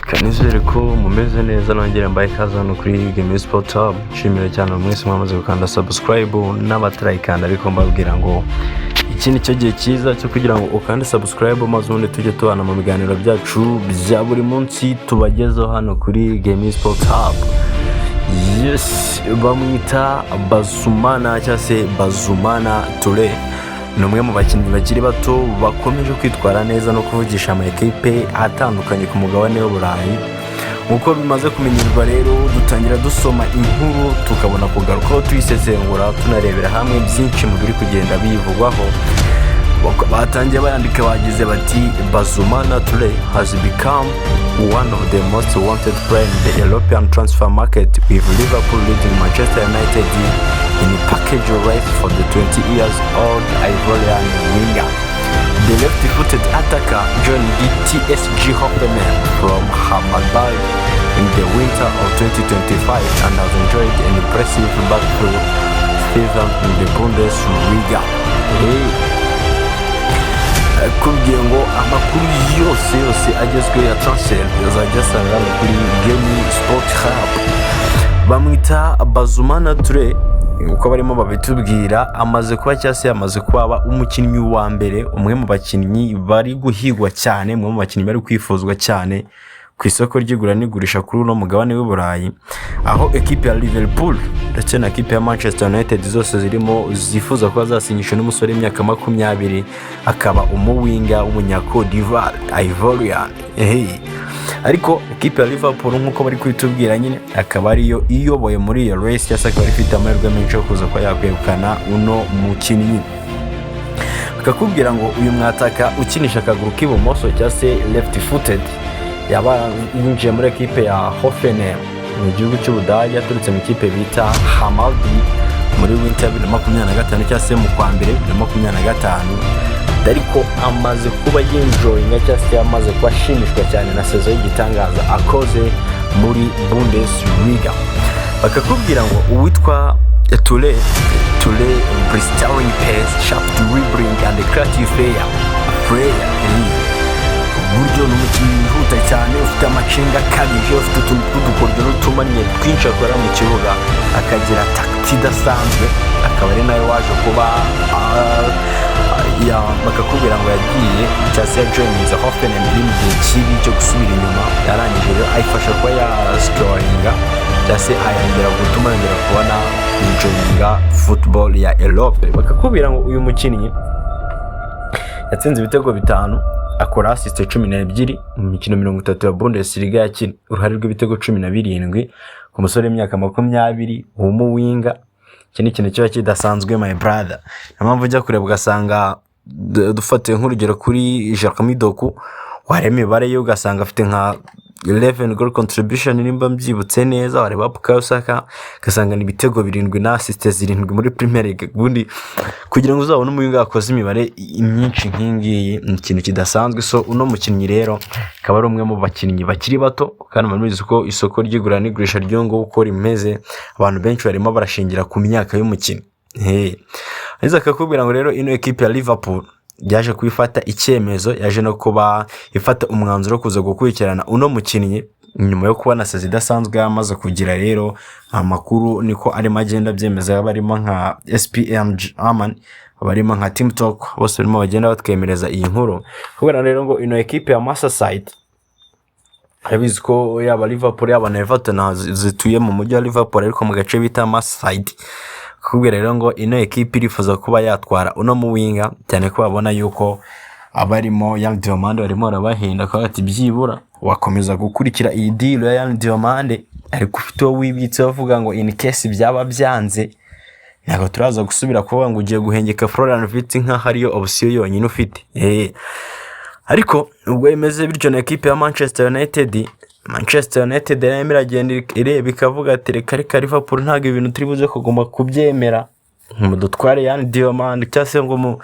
Kanizere ko mumeze neza. Nongere mbaye ikaze hano kuri Game Sport Hub. Nshimira cyane mwese mwamaze gukanda subscribe n'abatarayikanda, ariko mbabwira ngo iki ni cyo gihe cyiza cyo kugira ngo ukande subscribe, maze ubundi tujye tubana mu biganiro byacu bya buri munsi tubagezeho hano kuri Game Sport Hub. Yes, bamwita Bazumana cyangwa se Bazumana Toure, ni umwe mu bakinnyi bakiri bato bakomeje kwitwara neza no kuvugisha ama ekipe atandukanye ku mugabane w'Uburayi. Nk'uko bimaze kumenyerwa rero, dutangira dusoma inkuru, tukabona kugarukaho tuyisesengura, tunarebera hamwe byinshi mu biri kugenda biyivugwaho. Batangiye bayandika, bagize bati: "Bazumana Toure has become one of the most wanted player in the European transfer market, with Liverpool leading Manchester United in package race for the 20 years old Ivorian winger. The left-footed attacker joined the TSG Hoffenheim from Hammarby in the winter of 2025 and has enjoyed an impressive breakthrough season in the Bundesliga." Hey. Kubwiye ngo amakuru yose yose agezweho ya transfer azajya asanga hano kuri Game Sport Hub. Bamwita Bazumana Toure, uko barimo babitubwira, amaze kuba cyangwa se yamaze kuba umukinnyi wa mbere, umwe mu bakinnyi bari guhigwa cyane, umwe mu bakinnyi bari kwifuzwa cyane ku isoko ry'igura n'igurisha kuri uno mugabane w'i Burayi, aho ekipe ya Liverpool ndetse na ekipe ya Manchester United zose zirimo zifuza kuba zasinyisha n'umusore w'imyaka 20, akaba umuwinger w'umunya-Cote d'Ivoire, Ivorian. Hey. Ariko ekipe ya Liverpool, nk'uko bari kubitubwira nyine, akaba ariyo iyoboye muri iyo race, cyangwa se akaba ifite amahirwe menshi yo kuza kuba yakwegukana uno mukinnyi. Bakakubwira ngo uyu mwataka ukinisha akaguru k'ibumoso cyangwa se left footed yaba yinjiye muri ekipe ya Hoffenheim mu gihugu cy'Ubudage aturutse mu ikipe bita Hammarby muri winter 2025, cyangwa se mu kwa mbere 2025, ariko amaze kuba yenjoyinga cyangwa se yamaze kuba ashimishwa cyane na saison y'igitangaza akoze muri Bundesliga. Bakakubwira ngo uwitwa Toure, blistering pace, sharp dribbling and creative flair. Buryo ni umukinnyi wihuta cyane, ufite amacenga akabije, ufite utuntu tw'udukoryo n'utumanye twinshi akora mu kibuga, akagira tactique idasanzwe, akaba ari nawe waje kuba bakakubwira ngo yagiye cyangwa se yajoininze Hoffenheim iri mu gihe kibi cyo gusubira inyuma, yarangije rero ayifasha kuba yascoringa cyangwa se ayongera gutuma yongera kubona enjoyinga football ya Europe. Bakakubwira ngo uyu mukinnyi yatsinze ibitego bitanu, akora assist 12 mu mikino 30 ya Bundesliga yakina, uruhare rw'ibitego 17 ku musore w'imyaka 20 w'umuwinger. Iki ni ikintu kiba kidasanzwe, my brother. Niyo mpamvu ujya kureba ugasanga dufatiye nk'urugero kuri Jeremy Doku, wareba imibare ye ugasanga afite nka 11 goal contribution nimba mbyibutse neza, wareba Bukayo Saka ugasanga ni ibitego birindwi na assist zirindwi muri Premier League. Ubundi kugira ngo uzabone umuwinger wakoze imibare myinshi nk'iyi ngiyi ni ikintu kidasanzwe. So uno mukinnyi rero akaba ari umwe mu bakinnyi bakiri bato, kandi murabizi ko isoko ry'igura n'igurisha ry'uyu nguyu uko rimeze, abantu benshi barimo barashingira ku myaka y'umukinnyi. Hey. Hanyuma akakubwira ngo rero ino ekipe ya Liverpool yaje kubifata icyemezo, yaje no kuba ifata umwanzuro wo kuza gukurikirana uno mukinnyi nyuma yo kubona saison idasanzwe yamaze kugira. Rero amakuru niko arimo agenda abyemeza, barimo nka SPM German, barimo nka Team Talk, bose barimo bagenda batwemereza iyi nkuru. Kubera rero ngo ino ekipe ya Merseyside, urabizi ko yaba Liverpool yaba na Everton zituye mu mujyi wa Liverpool, ariko mu gace bita Merseyside. Kukubwira rero ngo ino ekipe irifuza kuba yatwara uno muwinger, cyane ko babona yuko abarimo Yan Diomande barimo barabahenda, akaba ati byibura wakomeza gukurikira iyi deal ya Yan Diomande, ariko ufite uwo wibitse bavuga ngo in case byaba byanze, ntabwo turaza gusubira kuvuga ngo ugiye guhengeka Florian Wirtz nk'aho ariyo option yonyine ufite. Ariko ubwo bimeze bityo, na ekipe ya Manchester United, Manchester United yarimo iragenda ireba ikavuga ati: "Reka reka, Liverpool ntabwo ibintu turi buze kuguma kubyemera ngo dutware Yan Diomande, cyangwa se ngo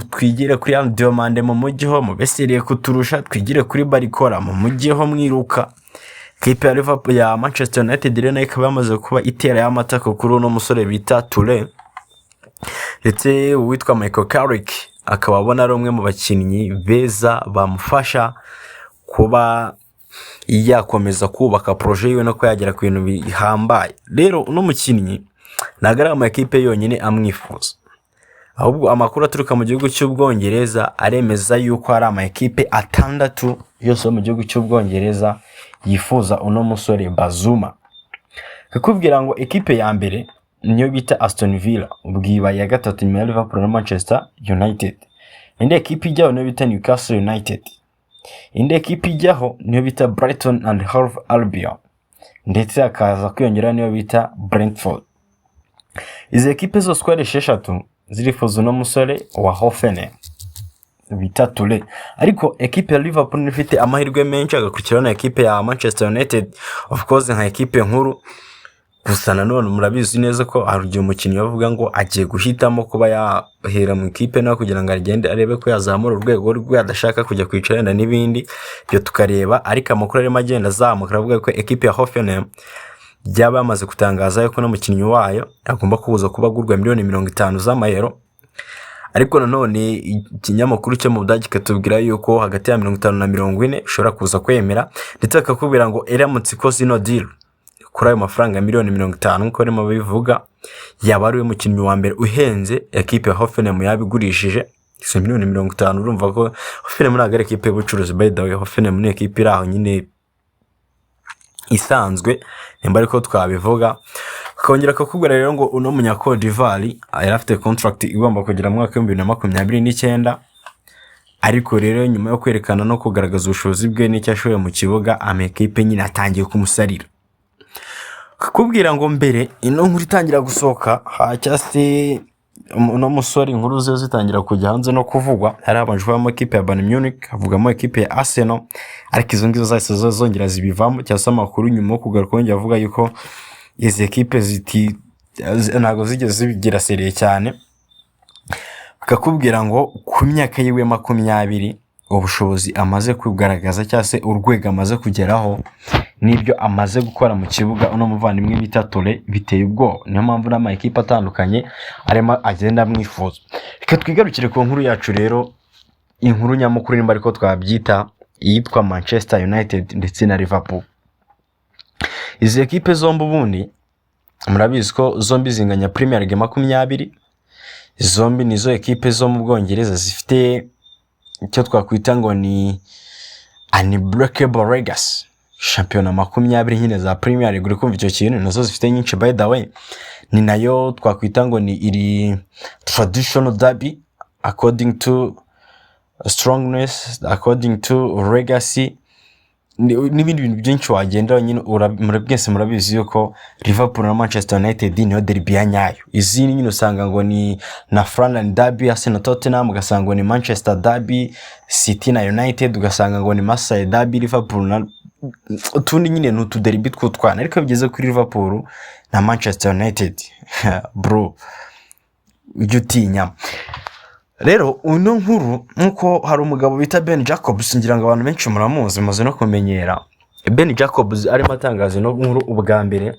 twigire kuri Yan Diomande mu mujyi ho mubeseriye kuturusha, twigire kuri Barcola mu mujyi ho mwiruka." Ikipe ya Liverpool, ya Manchester United rero nayo ikaba yamaze kuba itera y'amatako kuri uno musore bita Toure, ndetse uwitwa Michael Carrick akaba abona ari umwe mu bakinnyi beza bamufasha kuba Yakomeza kubaka projet yiwe no kuba yagera ku bintu bihambaye. Rero uno mukinnyi ntabwo ari amakipe yonyine amwifuza, ahubwo amakuru aturuka mu gihugu cy'Ubwongereza aremeza yuko hari ama ekipe atandatu yose yo mu gihugu cy'Ubwongereza yifuza uno musore Bazuma. Kakubwira ngo ekipe ya mbere niyo bita Aston Villa, ubwo iba iya gatatu nyuma ya Liverpool na Manchester United. Indi ekipe ijyaho niyo bita Newcastle United. Indi ekipe ijyaho niyo bita Brighton and Hove Albion, ndetse hakaza kwiyongeraho niyo bita Brentford. Izi ekipe zose uko ari esheshatu zirifuza uno musore wa Hoffenheim bita Toure. Ariko ekipe ya Liverpool niyo ifite amahirwe menshi, agakurikiraho na ekipe ya Manchester United, of course, nka ekipe nkuru. Gusa nanone murabizi neza ko hari igihe umukinnyi bavuga ngo agiye guhitamo kuba yahera mu ikipe nawe kugira ngo agende arebe ko yazamura urwego rwe, adashaka kujya kwicara wenda n'ibindi, ibyo tukareba. Ariko amakuru arimo agenda azamuka aravuga ko ekipe ya Hoffenheim byaba yamaze gutangaza yuko n'umukinnyi wayo agomba kuza kuba agurwa miliyoni 50 z'amayero. Ariko nanone ikinyamakuru cyo mu Budage kikatubwira yuko hagati ya 50 na 40 ushobora kuza kwemera, ndetse bakakubwira ngo iramutse ikoze ino deal kuri ayo mafaranga miliyoni 50 nk'uko barimo babivuga, yaba ari we mukinnyi wa mbere uhenze ekipe ya Hoffenheim yabigurishije izo miliyoni 50. Urumva ko Hoffenheim ntabwo ari ekipe y'ubucuruzi, by the way. Hoffenheim ni ekipe iri aho nyine isanzwe, nimba ariko twabivuga. Akongera akakubwira rero ngo uno munya Cote d'Ivoire yari afite contract igomba kugera mu mwaka w'2029. Ariko rero nyuma yo kwerekana no kugaragaza ubushobozi bwe n'icyo ashoboye mu kibuga, amakipe nyine atangiye kumusarira. Akakubwira ngo mbere ino nkuru itangira gusohoka cyangwa se uno musore inkuru ze zitangira kujya hanze no kuvugwa, hari habanje kubamo ekipe ya Bayern Munich, havugamo ekipe ya Arsenal, ariko izo ngizo zahise zongera zibivamo, cyangwa se amakuru nyuma yo kugaruka yongera avuga yuko izi ekipe ntabwo zigeze zibigira sérieux cyane. Bakakubwira ngo ku myaka yiwe 20, ubushobozi amaze kugaragaza cyangwa se urwego amaze kugeraho n'ibyo amaze gukora mu kibuga uno muvandimwe bita Toure biteye ubwoba. Niyo mpamvu n'ama ekipe atandukanye arimo agenda amwifuza. Reka twigarukire ku nkuru yacu rero, inkuru nyamukuru nimba ariko twabyita, iyitwa Manchester United ndetse na Liverpool. Izi ekipe zombi ubundi murabizi ko zombi zinganya Premier League 20. Zombi nizo ekipe zo mu Bwongereza zifite icyo twakwita ngo ni unbreakable legacy, shampiyona 20 nyine za Premier League. Uri kumva icyo kintu, nazo zifite nyinshi. By the way, ni nayo twakwita ngo ni iri traditional derby according to strongness, according to legacy n'ibindi bintu byinshi wagenda nyine. Mwese murabizi yuko Liverpool na Manchester United niyo derby ya nyayo. Izindi nyine usanga ngo ni na London derby, Arsenal Tottenham, ugasanga ngo ni Manchester derby, City na United, ugasanga ngo ni Merseyside derby, Liverpool na utundi nyine ni utuderby tw'utwana. Ariko iyo bigeze kuri Liverpool na Manchester United, bro, ujya utinya. Rero uno nkuru, nk'uko hari umugabo bita Ben Jacobs, ngira ngo abantu benshi muramuzi, mumaze no kumenyera Ben Jacobs, arimo atangaza ino nkuru ubwa mbere,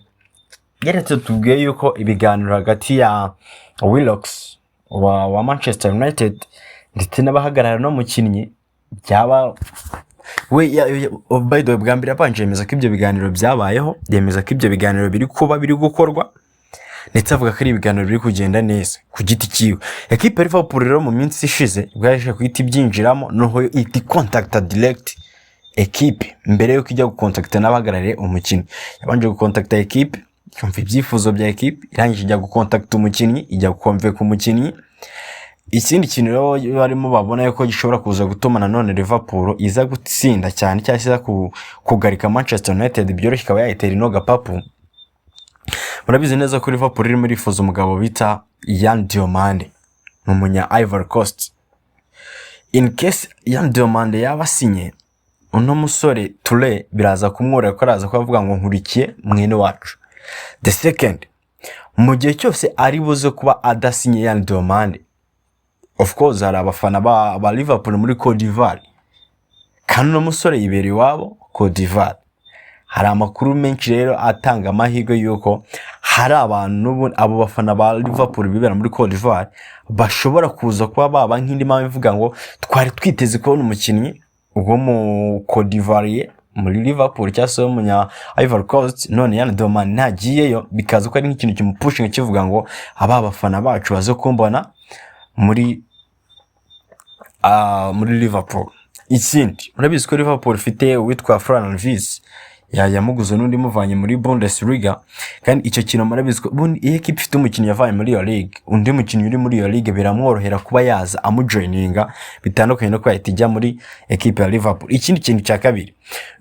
yeretse tubwiye yuko ibiganiro hagati ya Willox wa Manchester United ndetse n'abahagarara no mukinnyi byaba we by the way, bwa mbere yabanje yemeza ko ibyo biganiro byabayeho, yemeza ko ibyo biganiro biri kuba, biri gukorwa, ndetse avuga ko ari ibiganiro biri kugenda neza ku giti cyiwe. Ekipe ya Liverpool rero mu minsi ishize bwo yaje guhita ibyinjiramo, noneho ihita icontacta direct ekipe. Mbere yuko ijya gucontacta n'abahagarariye umukinnyi, yabanje gucontacta ekipe, yumva ibyifuzo bya ekipe, irangije ijya gucontacta umukinnyi, ijya gukonvenka umukinnyi. Ikindi kintu rero barimo babona yuko gishobora kuza gutuma nanone Liverpool iza gutsinda cyane cyangwa se iza kugarika Manchester United byoroshye, ikaba yayitera ino gapapu, murabizi neza ko Liverpool irimo irifuza umugabo bita Yan Diomande, ni umunya Ivory Coast. In case Yan Diomande yaba asinye, uno musore Toure biraza kumworohera ko araza kuba avuga ngo nkurikiye mwene wacu. The second, mu gihe cyose ari buze kuba adasinye Yan Diomande, of course hari abafana ba Liverpool muri Cote d'Ivoire, kandi uno musore yibera iwabo Cote d'Ivoire. Hari amakuru menshi rero atanga amahirwe y'uko hari abantu n'ubu abo bafana ba Liverpool bibera muri Cote d'Ivoire bashobora kuza kuba baba nk'indi mpamvu ivuga ngo twari twiteze kubona umukinnyi wo mu Cote d'Ivoire. muri Liverpool cyangwa se w'umunya Ivory Coast. None Yan Dowman ntagiyeyo, bikaza ko ari nk'ikintu kimupushinga kivuga ngo aba bafana bacu baze kumbona muri Liverpool. Ikindi, murabizi ko Liverpool ifite uwitwa Florian Wirtz, yamuguze n'undi muvanye muri Bundesliga. Kandi icyo kintu murabizi ko ubundi iyo ekipa ifite umukinnyi yavanye muri iyo league, undi mukinnyi uri muri iyo league biramworohera kuba yaza amujoininga, bitandukanye no kuba yahita ijya muri ekipe ya Liverpool. Ikindi kintu cya kabiri,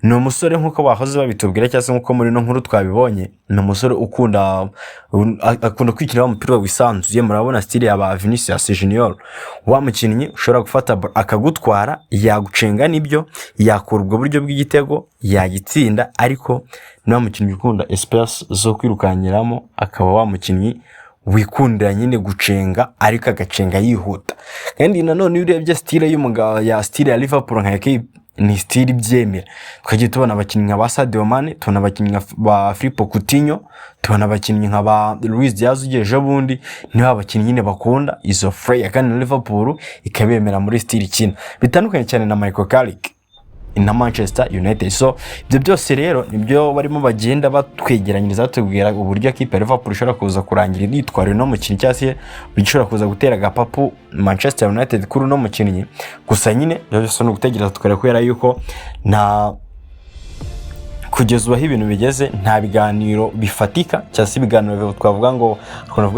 ni umusore, nk'uko bahoze babitubwira cyangwa se nk'uko muri ino nkuru twabibonye, ni umusore akunda kwikinira umupira wisanzuye. Murabona style ya ba Vinicius Junior, wa mukinnyi ushobora gufata ball akagutwara, yagucenga, nibyo yakora ubwo buryo bw'igitego yagitsinda, ariko ni wa mukinnyi ukunda espace zo kwirukankiramo, akaba wa mukinnyi wikundira nyine gucenga, ariko agacenga yihuta. Kandi nanone iyo urebye style y'umugabo ya style ya Liverpool nka ekipe, ni style ibyemera. Twagiye tubona abakinnyi nka ba Sadio Mane, tubona abakinnyi nka ba Philippe Coutinho, tubona abakinnyi nka ba Luis Diaz ugiye ejo bundi. Nibo abakinnyi nyine bakunda izo flair, kandi na Liverpool ikabemera muri style ikina, bitandukanye cyane na Michael Carrick na Manchester United. So ibyo byose rero nibyo barimo bagenda batwegeranyiriza, batubwira uburyo ekipe ya Liverpool ishobora kuza kurangira yitwara uno mukinnyi, cyangwa se ishobora kuza gutera agapapu Manchester United kuri uno mukinnyi. Gusa nyine ibyo byose ni ugutegereza tukareba, kubera yuko nta kugeza ubu aho ibintu bigeze nta biganiro bifatika, cyangwa se ibiganiro twavuga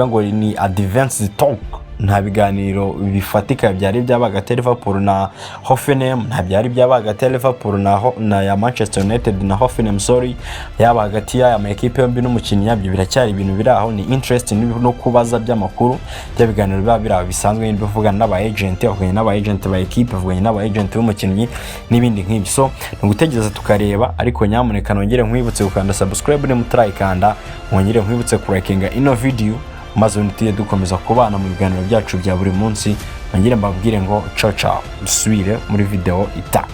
ngo ni advanced talk. Nta biganiro bifatika byari byaba hagati ya Liverpool na Hoffenheim, nta byari byaba hagati ya Liverpool na ya Manchester United na Hoffenheim, sorry, yaba hagati y'aya ma ekipe yombi n'umukinnyi. Yabyo biracyari ibintu biri aho, ni interest no kubaza by'amakuru, bya biganiro biba biri aho bisanzwe nyine, bivugana n'aba agent, bavuganye n'aba agent ba ekipe, bavuganye n'aba agent b'umukinnyi n'ibindi nk'ibyo. So ni ugutegereza tukareba, ariko nyamuneka nongere nkwibutse gukanda subscribe niba mutarayikanda, mwongere nkwibutse kulikinga ino video, maze ubundi tujye dukomeza kubana mu biganiro byacu bya buri munsi. Nongere mbabwire ngo ciao ciao, dusubire muri video itaha.